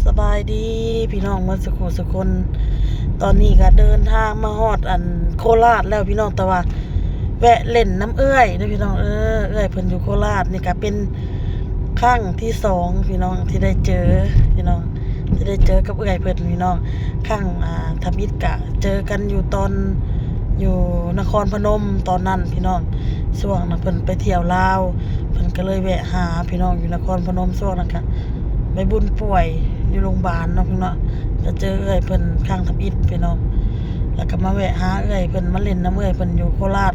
ສະບາຍດີພີ່ນ້ອງໝົດສຸຂູສຸຄົນ. ຕອນນີ້ກໍເດີນທາງມາຮອດອັນໂຄລາດແລ້ວພີ່ນ້ອງ, ແຕ່ວ່າແວະຫຼິ້ນນຳເອື້ອຍເດີພີ່ນ້ອງ. ເອີ ເອື້ອຍເພິ່ນຢູ່ໂຄລາດ ນີ້ກໍເປັນຄັ້ງທີສອງພີ່ນ້ອງທີ່ໄດ້ເຈີ ພີ່ນ້ອງ ທີ່ໄດ້ເຈີກັບເອື້ອຍເພິ່ນພີ່ນ້ອງ. ຄັ້ງ ອ່າ ທຳອິດກະເຈີກັນຢູ່ຕອນ ຢູ່ນະຄອນພະນົມຕອນນັ້ນພີ່ນ້ອງ. ຊ່ວງນັ້ນເພິ່ນໄປທ່ຽວລາວ ເພິ່ນກໍເລີຍແວະຫາພີ່ນ້ອງຢູ່ນະຄອນພະນົມ. ຊ່ວງນັ້ນກະໃບບຸນປ່ວຍຢູ່ໂຮງບານເນາະພີ່ນ້ອງ, ກໍເຈີເອື້ອຍເພິ່ນຄັ້ງທຳອິດພີ່ນ້ອງ. ແລ້ວກໍມາແວະຫາເອື້ອຍເພິ່ນ ມາຫຼິ້ນນຳເອື້ອຍເພິ່ນຢູ່ໂຄລາດ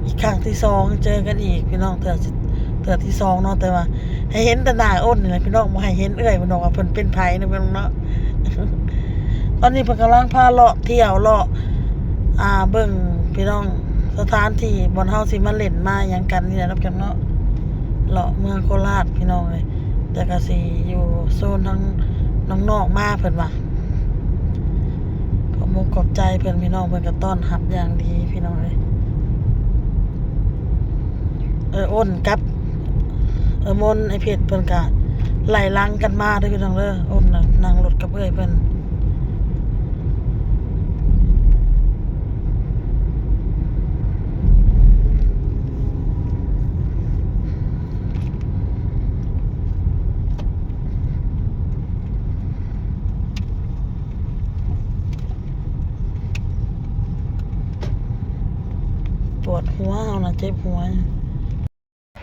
ອີກຄັ້ງທີສອງ ເຈີກັນອີກພີ່ນ້ອງ. ເທື່ອ ເທື່ອທີສອງເນາະ, ແຕ່ວ່າ ໃຫ້ເຫັນແຕ່ໜ້າອ້ນນີ້ແຫຼະພີ່ນ້ອງ, ບໍ່ໃຫ້ເຫັນເອື້ອຍເພິ່ນດອກວ່າເພິ່ນເປັນໃຜນະພີ່ນ້ອງເນາະ. ຕອນນີ້ເພິ່ນກຳລັງພາເລາະທ່ຽວ ເລາະ ອ່າ ເບິ່ງພີ່ນ້ອງ ສະຖານທີ່ບ່ອນເຮົາຊິມາຫຼິ້ນມາຫຍັງກັນນີ້ແຫຼະເນາະພີ່ນ້ອງເນາະ. ເລາະເມືອງໂຄລາດພີ່ນ້ອງເອີຍ, ແຕ່ກໍຊິຢູ່ໂຊນທາງນອກໆມາເພິ່ນວ່າ. ຂອບອົກຂອບໃຈເພິ່ນພີ່ນ້ອງ, ເພິ່ນກໍຕ້ອນຮັບຢ່າງດີພີ່ນ້ອງເອີຍ. ເອີ ອ້ນກັບ ເອີ ມົນ ໄອ້ເພັດເພິ່ນກະໄລ່ຫຼັງກັນມາເດີພີ່ນ້ອງເດີ. ໂອ້ນນະ ນັ່ງລົດກັບເອື້ອຍເພິ່ນ. ປວດຫົວ ເຮົານະເຈັບຫົວ.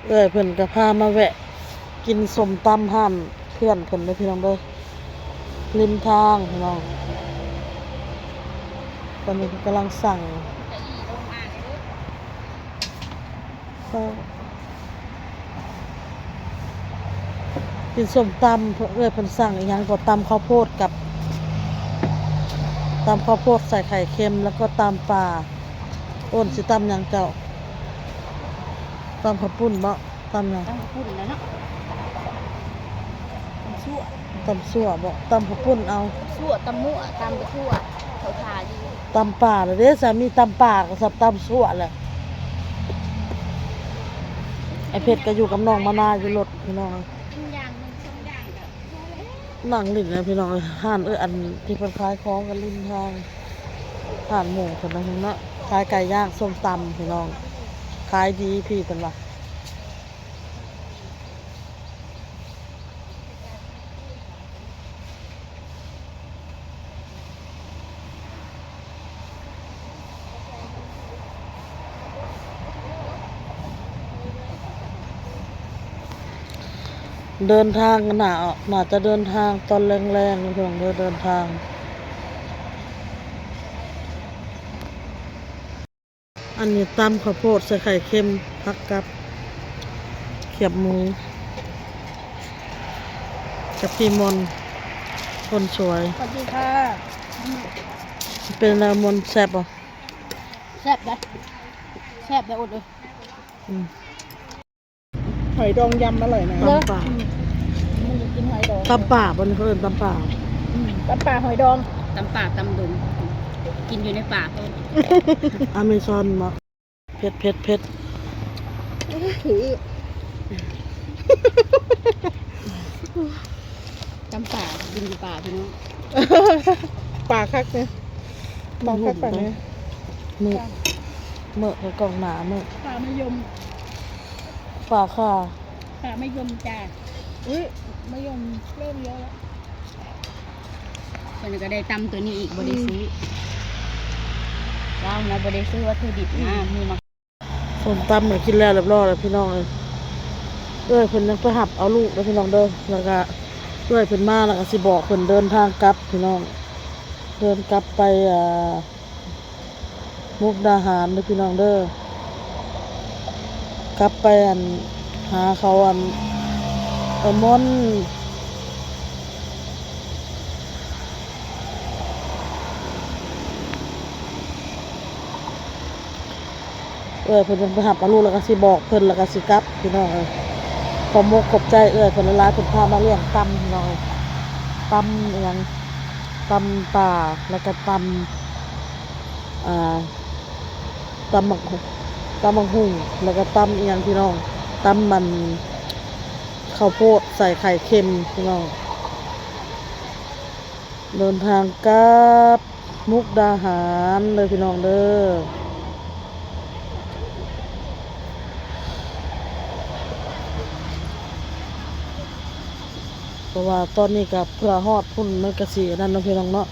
ເອື້ອຍເພິ່ນກໍພາມາແວະກິນສົ້ມຕຳຮ້ານເພື່ອນເພິ່ນເດີພີ່ນ້ອງເດີ, ລິມທາງພີ່ນ້ອງ. ຕອນນີ້ເພິ່ນກຳລັງສັ່ງ ເອີ ກິນສົ້ມຕຳ. ເອື້ອຍເພິ່ນສັ່ງອີ່ຫຍັງກໍ ຕຳເຂົ້າໂພດກັບ ຕຳເຂົ້າໂພດໃສ່ໄຂ່ເຄັມ ແລ້ວກໍຕຳປາ. ໂອ້ນ ຊິຕຳຫຍັງເຈົ້າ? ຕຳເຂົ້າປຸ້ນບໍ? ຕຳຫຍັງ? ຕຳເຂົ້າປຸ້ນແຫຼະເນາະ. ຕຳຊົ່ວ ຕຳຊົ່ວບໍ? ຕຳເຂົ້າປຸ້ນເອົາ. ຊົ່ວ ຕຳມົ້ວ ຕຳປາທົ່ວ ເຂົາທ່າຢູ່. ຕຳປາລະເດ້ ສາມີຕຳປາ ກໍສັບຕຳຊົ່ວແຫຼະ. ໄອ້ເພັດກໍຢູ່ກັບນ້ອງມານາຢູ່ລົດພີ່ນ້ອງ. ກິນຢ່າງໜຶ່ງສອງຢ່າງກໍ ນັ່ງຫຼິ້ນນະພີ່ນ້ອງເອີຍ. ຮ້ານເອີ ອັນທີ່ເພິ່ນຂາຍຂອງກັນລິມທາງ ຮ້ານໝູ່ເພິ່ນນະເນາະ, ຂາຍໄກ່ຍ່າງ ສົ້ມຕຳພີ່ນ້ອງ, ຂາຍດີພີ່ເພິ່ນວ່າ. ເດີນທາງໜ້າ ໜ້າຈະເດີນທາງຕອນແລງໆ ເດີນທາງ. ອັນນີ້ຕຳເຂົ້າໂພດໃສ່ໄຂ່ເຄັມ ຜັກກັບຂຽບໝູ ກັບພີ່ມົນຄົນສວຍ. ສະຫວັດດີຄ່ະ. ເປັນແນວມົນແຊບບໍ່? ແຊບເດ້ ແຊບເດ້ອົດເອີຍ. ອືມ. ຫອຍดองยำอร่อยนะ ຕຳປາ อืม มันจะกินหอยดอง ຕຳປາ ບໍ່ນີ້ເຂົາເອີ້ນຕຳປາ. อืม ตำป่าหอยดอง ตำป่าตำดง กินอยู่ในป่า อเมซอนเนาะ. ເຜັດ ເຜັດ ເຜັດ ຕຳປາ ກິນຢູ່ປ່າພີ່ນ້ອງ. ປາຄັກເດ້ ປາຄັກປານີ້. ເມືອ ເມືອໃນກ້ອງໜ້າເມືອ ປາມະຍົມ ປາຄ່າ ປາມະຍົມຈ້າ. ອຸ້ຍ ມະຍົມເລີ່ມເຍາະແລ້ວ. ເພິ່ນກໍໄດ້ຕຳຕົວນີ້ອີກ ບໍ່ໄດ້ຊື້. ອືມ ລາວນະບໍ່ໄດ້ຊື້ວັດຖຸດິບນະ ອືມ ມີມາ ສົ້ມຕຳກໍກິນແລ້ວຮຽບຮ້ອຍແລ້ວພີ່ນ້ອງເອີຍ. ເອື້ອຍເພິ່ນຍັງໄປຮັບເອົາລູກເດີພີ່ນ້ອງເດີ, ແລ້ວກະເອື້ອຍເພິ່ນມາ ແລ້ວກະຊິບອກເພິ່ນເດີນທາງກັບພີ່ນ້ອງ, ເດີນກັບໄປ ອ່າ ມຸກດາຫານເດີພີ່ນ້ອງເດີ, ກັບໄປ ອັນ ຫາເຂົາ ອັນ ເອີ ມົນ ເອື້ອຍເພິ່ນຍັງໄປຮັບເອົາລູກ ແລ້ວກໍຊິບອກເພິ່ນ ແລ້ວກໍຊິກັບພີ່ນ້ອງເອີຍ. ຂອບມົກຂອບໃຈເອື້ອຍເພິ່ນຫຼາຍໆ ເພິ່ນພາມາລ້ຽງຕຳພີ່ນ້ອງເອີຍ, ຕຳອີ່ຫຍັງ ຕຳປ່າ ແລ້ວກໍຕຳ ອ່າ ຕຳບັກ ຕຳບັກຫຸ່ງ ແລ້ວກໍຕຳອີ່ຫຍັງພີ່ນ້ອງ, ຕຳມັນ ເຂົ້າໂພດໃສ່ໄຂ່ເຄັມພີ່ນ້ອງ. ເດີນທາງກັບມຸກດາຫານເດີພີ່ນ້ອງເດີ. ເພາະວ່າຕອນນີ້ກໍເພື່ອຮອດພຸ້ນມັນກໍຊິອັນນັ້ນເນາະພີ່ນ້ອງເນາະ.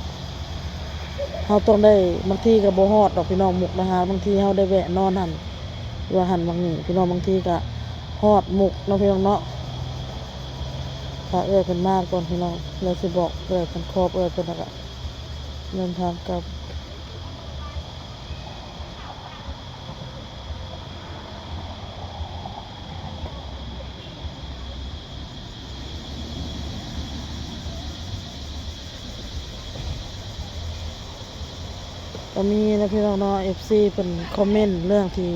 ເຮົາຕ້ອງໄດ້ ບາງທີກໍບໍ່ຮອດດອກພີ່ນ້ອງ ມຸກດາຫານ ບາງທີເຮົາໄດ້ແວະນອນຫັ້ນ ຢູ່ຫັ້ນໝ່ອງນີ້ພີ່ນ້ອງ ບາງທີກໍຮອດມຸກເນາະພີ່ນ້ອງເນາະ. ຖ້າເອື້ອຍເພິ່ນມາກ່ອນພີ່ນ້ອງ ແລ້ວຊິບອກເອື້ອຍເພິ່ນ ຂອບເອື້ອຍເພິ່ນ ແລ້ວກໍເດີນທາງກັບ. ກໍມີນະພີ່ນ້ອງເນາະ ເອັຟຊີເພິ່ນຄອມເມັນເລື່ອງທີ່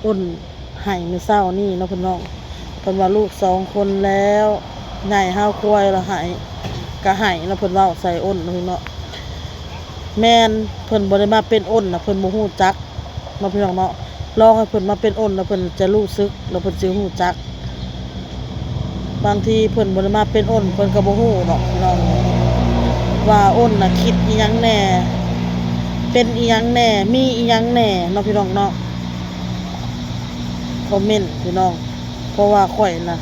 ອ້ນໄຫ້ມື້ເຊົ້ານີ້ເນາະພີ່ນ້ອງ. ເພິ່ນວ່າລູກສອງຄົນແລ້ວ ໃຫຍ່ຮາວຄວາຍລະໄຫ້ ກະໄຫ້ເນາະ ເພິ່ນເວົ້າໃສ່ອ້ນເນາະພີ່ນ້ອງເນາະ. ແມ່ນ ເພິ່ນບໍ່ໄດ້ມາເປັນອ້ນນະ ເພິ່ນບໍ່ຮູ້ຈັກເນາະພີ່ນ້ອງເນາະ. ລອງໃຫ້ເພິ່ນມາເປັນອ້ນ ແລ້ວເພິ່ນຈະຮູ້ສຶກ ແລ້ວເພິ່ນຊິຮູ້ຈັກ. ບາງທີເພິ່ນບໍ່ໄດ້ມາເປັນອ້ນ ເພິ່ນກໍບໍ່ຮູ້ດອກພີ່ນ້ອງ ວ່າອ້ນນະຄິດອີ່ຫຍັງແດ່ ເປັນອີ່ຫຍັງແດ່ ມີອີ່ຫຍັງແດ່ເນາະພີ່ນ້ອງເນາະ. ຄອມເມັນພີ່ນ້ອງ ເພາະວ່າຂ້ອຍນະ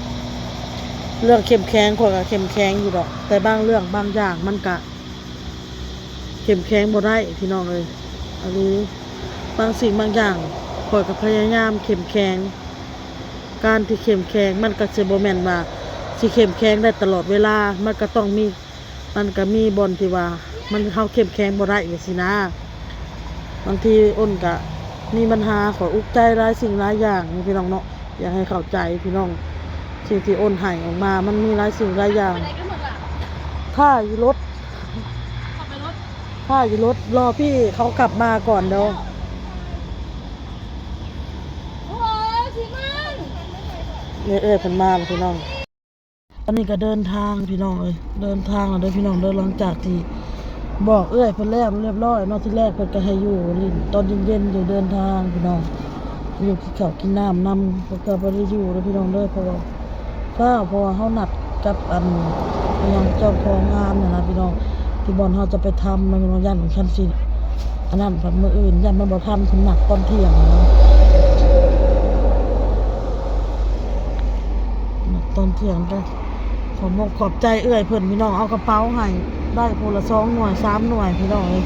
ເລື່ອງເຂັ້ມແຂງ ຂ້ອຍກໍເຂັ້ມແຂງຢູ່ດອກ ແຕ່ບາງເລື່ອງບາງຢ່າງມັນກະ ເຂັ້ມແຂງບໍ່ໄດ້ພີ່ນ້ອງເອີຍ. ອັນນີ້ບາງສິ່ງບາງຢ່າງ ຂ້ອຍກໍພະຍາຍາມເຂັ້ມແຂງ. ການທີ່ເຂັ້ມແຂງມັນກໍຊິບໍ່ແມ່ນວ່າຊິເຂັ້ມແຂງໄດ້ຕະຫຼອດເວລາ ມັນກໍຕ້ອງມີ ມັນກໍມີບ່ອນທີ່ວ່າມັນ ເຮົາເຂັ້ມແຂງບໍ່ໄດ້ຈັ່ງຊີ້ນະ. ບາງທີອ້ນກະມີບັນຫາ ຂ້ອຍອຸກໃຈຫຼາຍສິ່ງຫຼາຍຢ່າງພີ່ນ້ອງເນາະ. ຢາກໃຫ້ເຂົ້າໃຈພີ່ນ້ອງ ສິ່ງທີ່ອ້ນໄຫ້ອອກມາ ມັນມີຫຼາຍສິ່ງຫຼາຍຢ່າງ. ຖ້າຢູ່ລົດ ຖ້າຢູ່ລົດ ລໍພີ່ເຂົາກັບມາກ່ອນເດີ. ເອື້ອຍເພິ່ນມາແລ້ວພີ່ນ້ອງ. ຕອນນີ້ກໍເດີນທາງພີ່ນ້ອງເອີຍ ເດີນທາງແລ້ວເດີພີ່ນ້ອງເດີ. ຫຼັງຈາກທີ່ບອກເອື້ອຍເພິ່ນແລ້ວຮຽບຮ້ອຍເນາະ ທີແລກເພິ່ນກໍໃຫ້ຢູ່ຫຼິ້ນຕອນເຢັນໆ ຢູ່ເດີນທາງພີ່ນ້ອງ ຢູ່ກິນເຂົ້າກິນນ້ຳນຳ ເພິ່ນກໍບໍ່ໄດ້ຢູ່ເດີພີ່ນ້ອງເດີ ເພາະວ່າຟ້າວ ເພາະວ່າເຮົານັດກັບອັນ ອີຫຍັງ ເຈົ້າຂອງງານຫັ້ນນະພີ່ນ້ອງ ທີ່ບ່ອນເຮົາຈະໄປທຳເນາະພີ່ນ້ອງ. ຢ້ານຄັນຊິ ອັນນັ້ນພັດມື້ອື່ນ ຢ້ານມັນບໍ່ທັນ ເພິ່ນນັດຕອນທ່ຽງນະ ນັດຕອນທ່ຽງເດີ. ຂອບມົກຂອບໃຈເອື້ອຍເພິ່ນພີ່ນ້ອງ ເອົາກະເປົາໃຫ້ ໄດ້ຜູ້ລະສອງໜ່ວຍສາມໜ່ວຍພີ່ນ້ອງເອີຍ.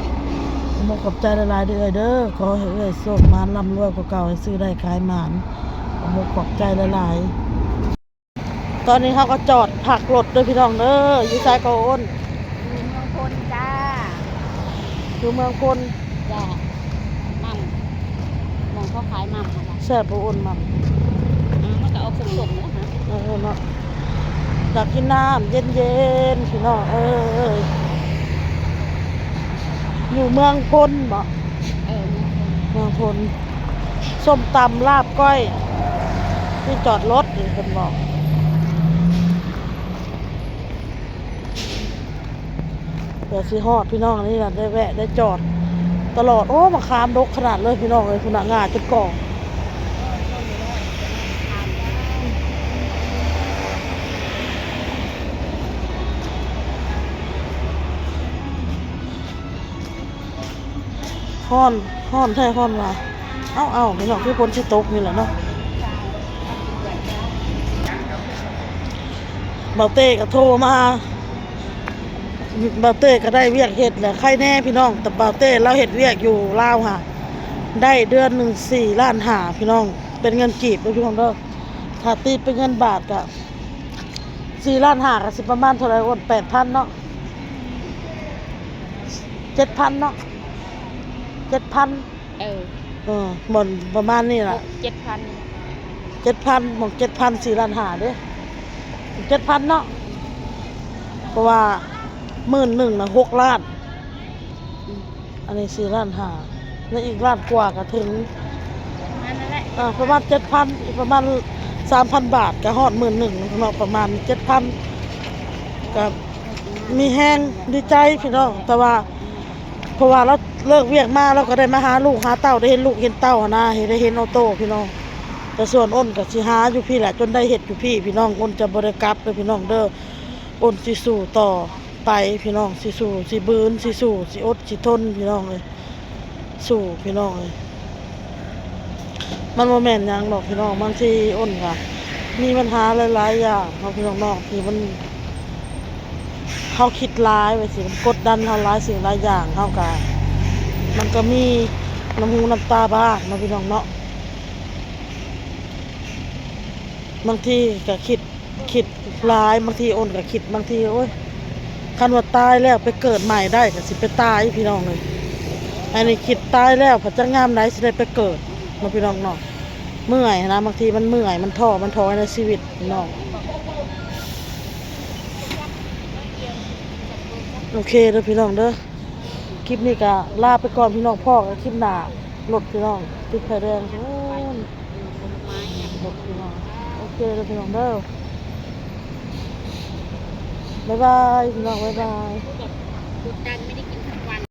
ຂອບມົກຂອບໃຈຫຼາຍໆເດີເອື້ອຍເດີ ຂໍໃຫ້ເອື້ອຍໂຊກໝານລ່ຳລວຍກວ່າເກົ່າ ໃຫ້ຊື້ໄດ້ຂາຍໝານ. ຂອບມົກຂອບໃຈຫຼາຍໆ. ຕອນນີ້ເຮົາກໍຈອດພັກລົດເດີພີ່ນ້ອງເດີ. ຢູ່ໃສກໍອ້ນ? ຢູ່ເມືອງພົນຈ້າ. ຢູ່ເມືອງພົນ. ຈ້າ ໝ່ຳ ໝ່ອງເຂົາຂາຍໝ່ຳຫັ້ນລະ. ແຊບບໍ່ອ້ນໝ່ຳ? ອືມ ມັນກໍອອກສົ້ມໆນະ. ເອີເນາະ ຢາກກິນນ້ຳເຢັນໆ ພີ່ນ້ອງເອີຍ. ຢູ່ເມືອງພົນບໍ? ເອີ ເມືອງພົນ ເມືອງພົນ. ສົ້ມຕຳ ລາບ ກ້ອຍ ທີ່ຈອດລົດນີ້ເພິ່ນບອກ. ເພື່ອຊິຮອດພີ່ນ້ອງ ອັນນີ້ລະໄດ້ແວະໄດ້ຈອດຕະຫຼອດ. ໂອ້ ມະຂາມດົກຂະໜາດເລີຍພີ່ນ້ອງເອີຍ ພຸ້ນນະ ງ່າຈົນກອງ. ຮ້ອນ ຮ້ອນແທ້ຮ້ອນວ່າ. ເອົ້າໆ ພີ່ນ້ອງ ຄືຝົນຊິຕົກນີ້ແຫຼະເນາະ. ບ່າວເຕ້ກໍໂທມາ ບ່າວເຕ້ກໍໄດ້ວຽກເຮັດແຫຼະ ໄຄແນ່ພີ່ນ້ອງ. ແຕ່ບ່າວເຕ້ລາວເຮັດວຽກຢູ່ລາວຫະ ໄດ້ເດືອນໜຶ່ງສີ່ລ້ານຫ້າ ພີ່ນ້ອງ ເປັນເງິນກີບເດີພີ່ນ້ອງເດີ. ຖ້າຕີເປັນເງິນບາດກະສີ່ລ້ານຫ້າ ກະຊິປະມານເທົ່າໃດອ້ນ? ແປດພັນເນາະ ເຈັດພັນເນາະ ເຈັດພັນ. ເອີ ເອີ ບ່ອນປະມານນີ້ລະ ເຈັດພັນ ເຈັດພັນ ໝ່ອງເຈັດພັນ ສີ່ລ້ານຫ້າເດ້ ເຈັດພັນເນາະ. ເພາະວ່າໝື່ນໜຶ່ງນະ ຫົກລ້ານ ອືມ ອັນນີ້ສີ່ລ້ານຫ້າ ແລະ ອີກລ້ານກວ່າກໍເຖິງ ປະມານນັ້ນແຫຼະ ອ່າ ປະມານເຈັດພັນ ອີກປະມານສາມພັນບາດກໍຮອດໝື່ນໜຶ່ງເນາະ ປະມານເຈັດພັນ ກໍມີແຮງດີໃຈພີ່ນ້ອງ. ແຕ່ວ່າ ເພາະວ່າລາວເລີກວຽກມາ ລາວກໍໄດ້ມາຫາລູກຫາເຕົ້າ ໄດ້ເຫັນລູກເຫັນເຕົ້າຫັ້ນນະ ໄດ້ເຫັນອອໂຕ້ພີ່ນ້ອງ. ແຕ່ສ່ວນອ້ນກໍຊິຫາຢູ່ພີ້ແຫຼະ ຈົນໄດ້ເຮັດຢູ່ພີ້ພີ່ນ້ອງ. ອ້ນຈະບໍ່ໄດ້ກັບເດີພີ່ນ້ອງເດີ ອ້ນຊິສູ້ຕໍ່. ໄປພີ່ນ້ອງ ຊິສູ້ຊິບືນຊິສູ້ຊິອົດຊິທົນພີ່ນ້ອງເອີຍ ສູ້ພີ່ນ້ອງເອີຍ ມັນບໍ່ແມ່ນຫຍັງດອກພີ່ນ້ອງ ບາງທີອ້ນກະມີບັນຫາຫຼາຍໆຢ່າງເນາະພີ່ນ້ອງເນາະ ທີ່ມັນ ເຮົາຄິດຫຼາຍໄປຊີ້ ມັນກົດດັນເຮົາຫຼາຍສິ່ງຫຼາຍຢ່າງ ເຮົາກະ ມັນກະມີນ້ຳຫູນ້ຳຕາບ້າງເນາະພີ່ນ້ອງເນາະ ບາງທີກະຄິດ ຄິດຫຼາຍ ບາງທີອ້ນກະຄິດ ບາງທີ ໂອ້ຍ ຄັນວ່າຕາຍແລ້ວໄປເກີດໃໝ່ໄດ້ກະຊິໄປຕາຍພີ່ນ້ອງເອີຍ ອັນນີ້ຄິດຕາຍແລ້ວພັດຈັກຍາມໃດຊິໄດ້ໄປເກີດເນາະພີ່ນ້ອງເນາະ ເມື່ອຍຫັ້ນນະ ບາງທີມັນເມື່ອຍ ມັນທໍ້ ມັນທໍ້ໃນຊີວິດພີ່ນ້ອງ ໂອເຄເດີພີ່ນ້ອງເດີ ຄລິບນີ້ກະລາໄປກ່ອນພີ່ນ້ອງ ພໍ້ກັນຄລິບໜ້າ ລົດພີ່ນ້ອງ ຕິດໄຟແດງພຸ້ນ ລົດພີ່ນ້ອງ ໂອເຄເດີພີ່ນ້ອງເດີ ບາຍບາຍພີ່ນ້ອງ ບາຍບາຍ ກົດດັນແມ່